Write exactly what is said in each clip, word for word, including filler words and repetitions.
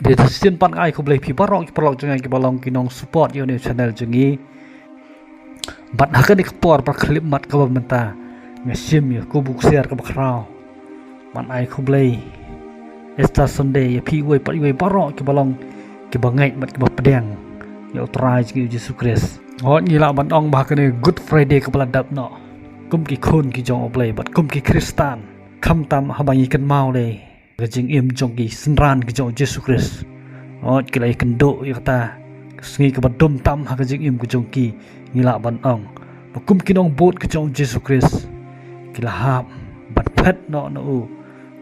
Te da shisien pat nga ai khublei phi baroh ki paralok jong nga kiba long ki nong support ïa une u channel jong ngi. Bad ha kane ka por ba khyllipmat kaba mynta nga shim ïa ka buksiar kaba khraw ban ai khublei Easter Sunday ïa phi uwei pa uwei baroh kiba long kiba ngeit bad kiba pdiang ïa u Trai jong ngi u Jisu Khrist. Hooid, ngi lah ban ong ba ha kane Good Friday kaba la dep noh, kum ki khun ki jong U Blei bad kum ki Khristan, khamtam haba ngi kynmaw lei ka jingim jong ki synran ki jong u Jisu Khrist. Hooid, ki la ïakynduh ïa kata ka sngi kaba dum tam ha ka jingim ka jong ki, ngi lah ban ong ba kum ki nongbud ka jong u Jisu Khrist ki la hap ban phet noh na u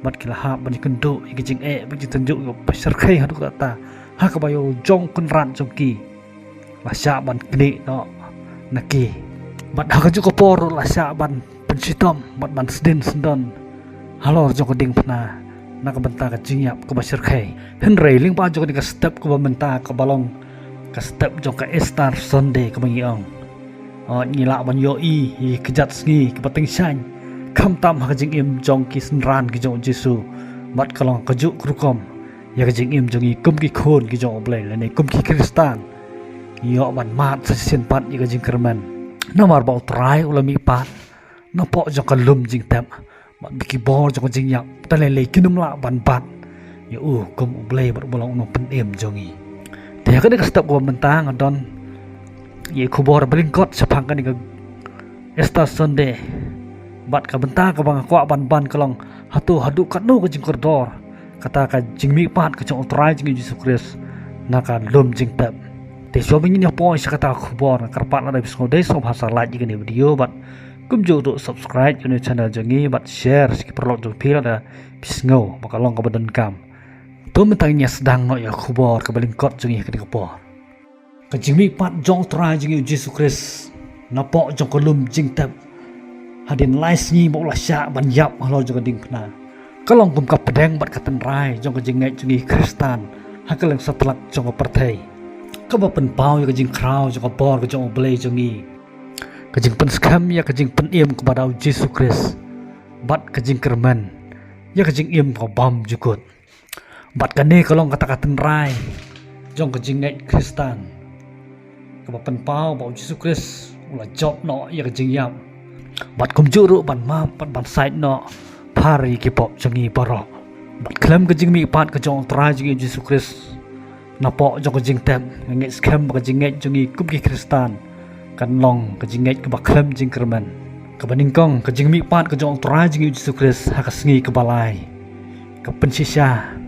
bad ki la hap ban ïakynduh ïa ka jingeh bad jingtynjuh ïa u ba shyrkhei haduh katta, ha kaba ïa u jong Kynrad jong ki la shah ban knieh noh na ki. Bad ha kajuh ka por ruh la shah ban pynshitom bad ban sdin syndon halor jong ka diengphna na ka bynta ka jingïap kaba shyrkhei. Hynrei lyngba jong kane ka step kaba mynta kaba long ka step jong ka Easter Sunday kaba ngi ong, hooid, ngi lah ban ïohi ïa ka jait sngi kaba tyngshaiñ khamtam ha ka jingim jong ki synran ki jong u Jisu. Bad ka long kajuh ka rukom ïa ka jingim jong ngi kum ki khun ki jong U Blei lane kum ki Khristan. Ngi ïoh ban mad sa shisien pat ïa ka jingkyrmen, namar ba u Trai u la mihpat napoh jong ka lum jingtep bad ba ki bor jong ka jingïap te lei lei kin ym lah ban bat ïa u kum U Blei bad uba long u Nongpynim jong ngi. Te ha kane ka step kaba mynta nga don ïa ka khubor ba lyngkot shaphang kane ka Easter Sunday. Bad ka bynta kaba nga kwah ban ban ka long, hato haduh katno ka jingkordor kata ka jingmihpat ka jong u Trai jong ngi u Jisu Khrist na ka lum jingtep. Te shuwa ba ngin ïa poi sha kata ka khubor, nga kyrpad lada phi sngew dei sngewbha sa like ïa kane ka video bad kumjuh ruh subscribe ïa une u channel jong ngi bad share sha ki paralok jong phi lada phi sngew ba ka long kaba donkam. To mynta ngin ïa sdang noh ïa ka khubor kaba lyngkot jong ngi ha kane ka por. Ka jingmihpat jong u Trai jong ngi u Jisu Khrist napoh jong ka lum jingtep hadien lai sngi ba u la shah ban ïap halor jong ka diengphna ka long kum ka pdeng bad ka tynrai jong ka jingngeit jong ngi Khristan ha kylleng satlak jong ka pyrthei, kaba pynpaw ïa ka jingkhraw jong ka bor ka jong U Blei jong ngi, ka jingpynskhem ïa ka jingpynim kaba da u Jisu Khrist bad ka jingkyrmen ïa ka jingim kaba bymjukut. Bad kane ka long kata ka tynrai jong ka jingngeit Khristan, kaba pynpaw ba u Jisu Khrist u la jop noh ïa ka jingïap bad kumjuh ruh ban map bad ban sait noh phar ïa ki pop jong ngi baroh. Bad khlem ka jingmihpat ka jong u Trai jong ngi u Jisu Khrist napoh jong ka jingtep, nga ngeit skhem ba ka jingngeit jong ngi kum ki Khristan kan long ka jingngeit kaba khlem jingkyrmen. Kaba nyngkong, ka jingmihpat ka jong u Trai jong ngi u Jisu Khrist ha ka sngi kaba lai ka pynshisha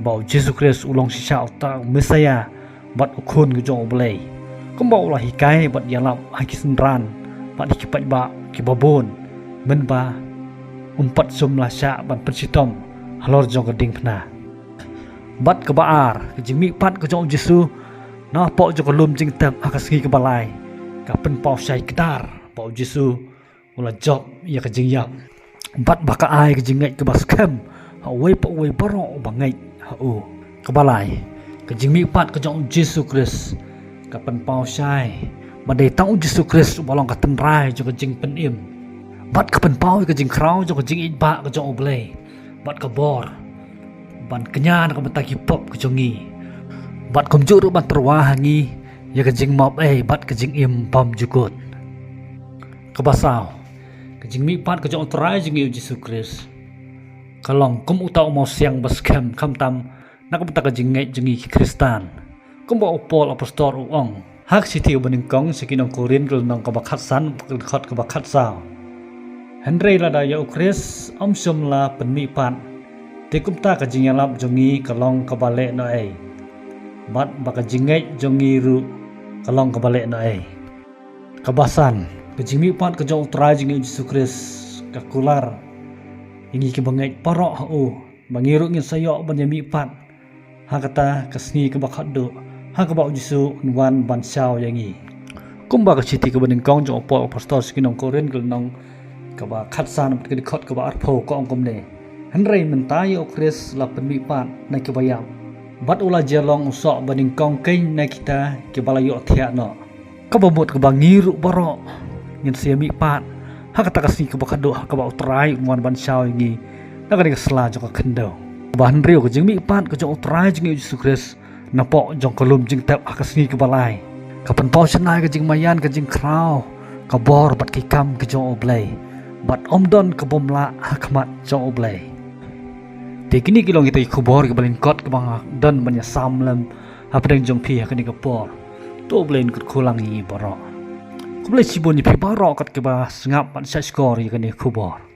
ba u Jisu Khrist u long shisha uta u Messaïah bad u Khun ka jong U Blei, kumba u la hikai bad ïalap ha ki synran bad ha ki paidbah kiba bun mynba um pat shym la shah ban pynshitom halor jong ka diengphna. Bad kaba ar, ka jingmihpat ka jong u Jisu napoh jong ka lum jingtep ha ka sngi kaba lai ka pynpaw shai kdar ba u Jisu u la jop ïa ka jingïap bad ba ka ai ka jingngeit kaba skhem ha uwei pa uwei baroh uba ngeit ha u. Kaba lai, ka jingmihpat ka jong u Jisu Khrist ka pynpaw shai ba dei tang u Jisu Khrist uba long ka tynrai jong ka jingpynim bad ka pynpaw ïa ka jingkhraw jong ka jingïeit ba ka jong U Blei bad ka bor ban kñia na ka bynta ki pop ka jong ngi bad kumjuh ruh ban tyrwa ha ngi ïa ka jingmap ei bad ka jingim bymjukut. Kaba saw, ka jingmihpat ka jong u Trai jong ngi u Jisu Khrist ka long kum uta u mawsiang ba skhem khamtam na ka bynta ka jingngeit jong ngi ki Khristan. Kumba u Paul Apostol u ong ha ka shithi kaba nyngkong sha ki nong Korinth ka lynnong kaba khatsan, ka dkhot kaba khatsaw: Hynrei lada ïa u Khrist ym shym la pynmihpat, te kumta ka jingïalap jong ngi ka long kaba leh noh ei, bad ba ka jingngeit jong ngi ruh ka long kaba leh noh ei. Kaba san, ka jingmihpat ka jong u Trai jong ngi u Jisu Khrist ka kular ïa ngi kiba ngeit baroh ha u ba ngi ruh ngin sa ïoh ban ïa mihpat ha kata ka sngi kaba khatduh ha kaba u Jisu un wan ban shaw ïa ngi. Kumba ka shithi kaba nyngkong jong u Paul Apostol sha ki nong Korinth ka lynnong kaba khatsan bad ka dkhot kaba arphew ka ong kumne: Hynrei mynta ïa u Khrist la pynmihpat na kiba ïap bad u la jia long u soh ba nyngkong keiñ na kita kiba la ïohthiah noh. Kaba mut kaba ngi ruh baroh ngin sa ïa mihpat ha kata ka sngi kaba khatduh ha kaba u Trai un wan ban shaw ïa ngi na kane ka sla jong ka khyndew. Ba hynriew, ka jingmihpat ka jong U Trai jong ngi U Jisu Khrist napoh jong ka lum jingtep ha ka sngi kaba lai ka pynpaw shynna ïa ka jingmaïan, ka jingkhraw, ka bor bad ki kam ka jong U Blei, bad ym don ka bym lah ha khmat jong U Blei. Te kine ki long kita ki khubor kiba lyngkot kiba nga don ban ïasam lem hapdeng jong phi ha kane ka por. To U Blei un kyrkhu lang ïa ngi baroh. Khublei shibun ïa phi baroh kat kiba sngap bad shahshkor ïa kane ka khubor.